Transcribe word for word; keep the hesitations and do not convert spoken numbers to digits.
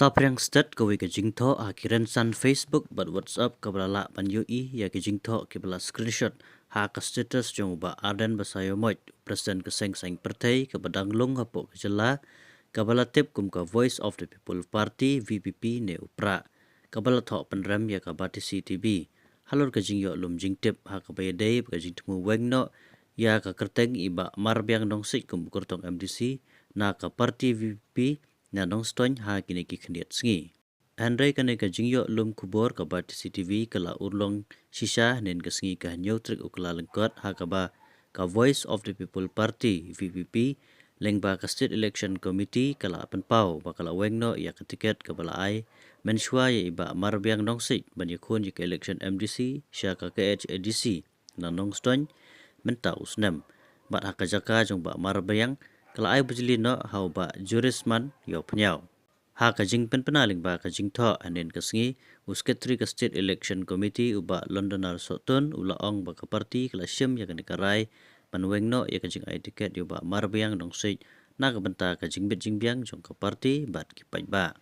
Tapriang Stet kawei ka jingthoh ha ki rynsan Facebook bad WhatsApp kaba la lah ban ïohi ïa ki jingthoh kiba la screenshot ha ka status jong u Bah Ardent Basaiawmoit, President ka Seng Saiñ Pyrthei kaba dang lung hapoh ka jylla, kaba la tip kum ka Voice of the People Party, V P P ne u Prah, kaba la thoh pynrem ïa ka Batesi T V. Halor ka jingïoh lum jingtip ha kaba ïadei bad ka jingthmu weng noh ïa ka kyrteng i Bah Marbiang Dongsiej kum u kyrtong M D C na ka party V P P na Nongstoiñ ha kine ki khyndiat sngi. Hynrei kane ka jingïoh lum khubor ka Batesi T V ka la urlong shisha hynnin ka sngi ka hynñiew tarik u Kyllalyngkot ha kaba ka Voice of the People Party, V P P, lyngba ka State Election Committee ka la pynpaw ba ka la weng noh ïa ka tiket kaba la ai mynshuwa ïa i Bah Marbiang Dongsiej ban ïakhun ïa ka election M D C sha ka K H A D C na Nongstoiñ mynta u snem. Bad ha ka jaka jong Bah Marbiang ka la ai bujli noh ha u Bah Jurisman Ïawphniaw. Ha ka jingpynbna lyngba ka jingthoh hynnin ka sngi, u Secretary ka State Election Committee u Bah Londonar Sohtun u la ong ba ka party ka la shim ïa kane ka rai ban weng noh ïa ka jingai tiket ïa u Bah Marbiang Dongsiej na ka bynta ka jingbit jingbiang jong ka party bad ki paidbah.